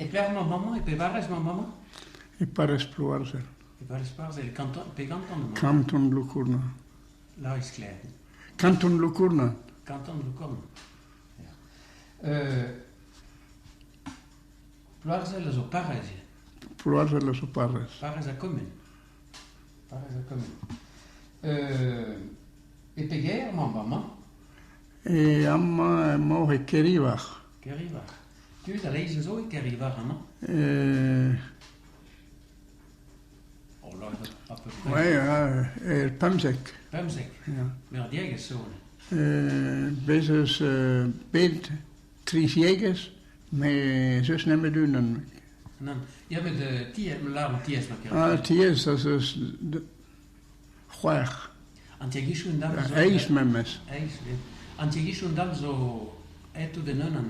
E pelec'h emañ maman? E pe barrez emañ maman? E parrez Plouarzel. E parrez Plouarzel, kanton, pe ganton emañ? Kanton Lokournan. Lâr-Sklaer. Kanton Lokournan. Kanton Lokournan. Ya. Euh, Plouarzel a zo parrez ivez. Plouarzel a zo parrez. Parrez ha kumun. Parrez ha kumun. Euh, e peger emañ maman? E amañ emaoc'h e Kerivarc'h. Kerivarc'h. Tud a-leizh a zo e Kerivarc'h amañ? Euh, Oh là, à peu près. ouais, er 15. 15. Ja. Met ar diegezh zo. Bez eus bet tri ziegezh, met ez eus nemet unan. Nann. Ya, met tiez, lâr tiez ma ker. Ah, tiez, ez eus c'hwec'h. An tiegezhioù en dam zo... Eizh memes. Eizh, An tiegezhioù en dam zo aet tout en unan.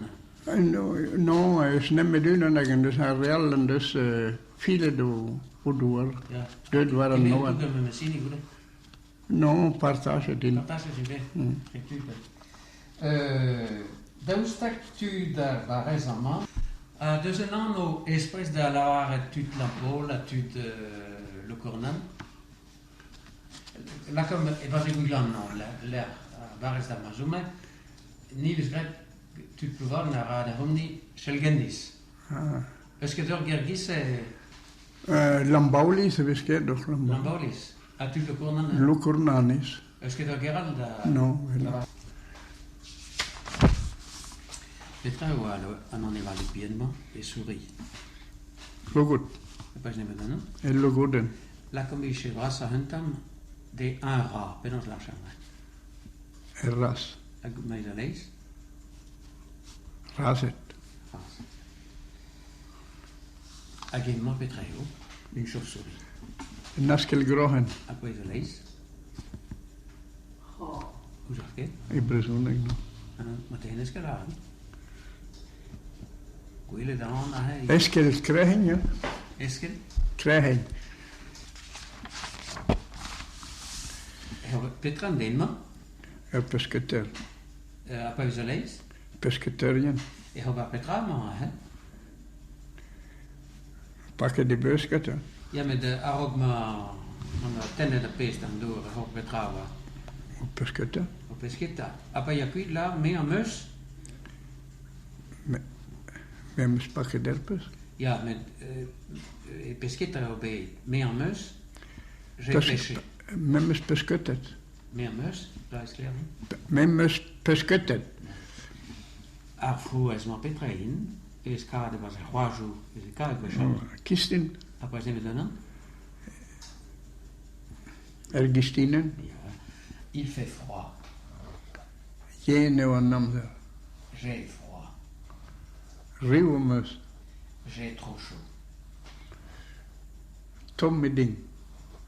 Non, eus nemet unan hag en deus ar re all en deus filet o douar. Ya. Deuet war an noad. Kemer memes hini goude. Non, partajet int. Partajet int bet. Euh, daoust hag tud ar barrez amañ ha deus un anv espres da lavaret tud Lampaul ha tud euh, Lokornan? Lakaomp e-barzh e Gwiglann lec'h ar barrez da ma zo-me, ni 'vez graet tud Plouvorn a ra da c'homni Chelgenniz. Ah. Eus ket ur ger giz-se? Lambaoliz e vez ket doc'h Lambaoliz. Lambaoliz. Ha tud Lokournan? Lokournaniz. Eus ket ur ger all da... Non. Petra eo an anevaled bihan-mañ e souris? Logod. E pas nemet an E logodenn. Lakaomp e vije brasañ un tamm de un ra. Penaos lâr Er raz. Hag meiz a-leizh? Razhed. Razhed. Hag emañ petra eo? Une chauve-souris. Un askell-groc'hen. Ha pouez a-leizh? Ouzoc'h ket? E brezhoneg, non. Ma te hennezh ket lâret. Gwelet a ran aze. Eskell krec'hin, ya. Eskell? Krec'hin. Petra an den-mañ? Ur pesketer. Ha pa vez a-leizh? Pesketerien. Ec'h ober petra emañ aze? Paket e besked, ya. Ya, met a-raok ma ma tennet ar pezh d'an dour, a-raok petra oa? O pesketa. O pesketa. Ha pa ya kuit là, me am eus? Me, me am eus paket er pesk. Ya, met e pesketa eo bet. Me am eus, j'ai pêché. Me am eus pesketet. Me am eus, da sklaer Me am eus pesketet. Ar frouezh-mañ petra int? E vez kavet e-barzh ar c'hoajoù, e vez kavet gwechall. Kistin. Ha pa nemet unan? Er gistinenn. Ya. Il fait froid. Yen eo an amzer. J'ai froid. Riv am eus. J'ai trop chaud. Tomm eo din.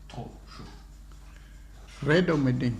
Trop chaud. Ret eo din.